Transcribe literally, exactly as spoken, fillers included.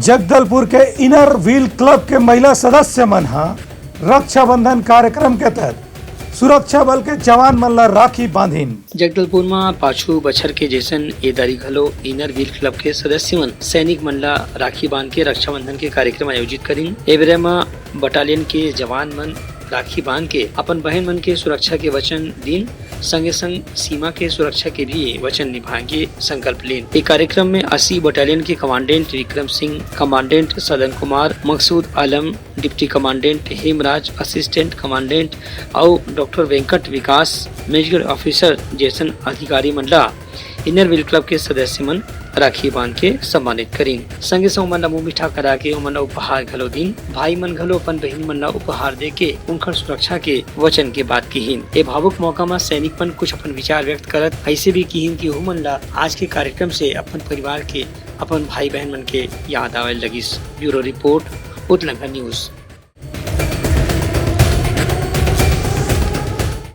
जगदलपुर के inner wheel club के महिला सदस्य मन ह रक्षाबंधन कार्यक्रम के तहत सुरक्षा बल के जवान मन ला राखी बांधिन। जगदलपुर म पाछू बछर के जैसन ए दारी घलो इनर व्हील क्लब के सदस्य मन सैनिक मन ला राखी बांध के रक्षाबंधन के कार्यक्रम आयोजित करिन। ए बेरा म बटालियन के जवान मन राखी बांध के अपन बहन मन के सुरक्षा के वचन दीन, संगे संग सीमा के सुरक्षा के भी वचन निभाए के संकल्प लेन। ए कार्यक्रम में अस्सी बटालियन के commandant Vikram Singh, commandant Sadan Kumar, Maqsood Alam, deputy commandant Hemraj, assistant commandant अउ doctor Venkat Vikas, major officer जैसन अधिकारी मन ला इनर व्हील क्लब के सदस्य मन राखी बांध के सम्मानित करिन। संगे संग ओमन ला मुंह मीठा करा के ओमन ला उपहार घलो दीन। भाई मन घलो अपन बहिन मन ला उपहार दे के उनकर सुरक्षा के वचन के बात किहिन। ए भावुक मौका म सैनिक मन कुछ अपन विचार व्यक्त करत ऐसे भी किहिन कि ओमन ला आज के कार्यक्रम से अपन परिवार के, अपन भाई बहन मन के याद आवे लगिस। Bureau report, Utlangha news.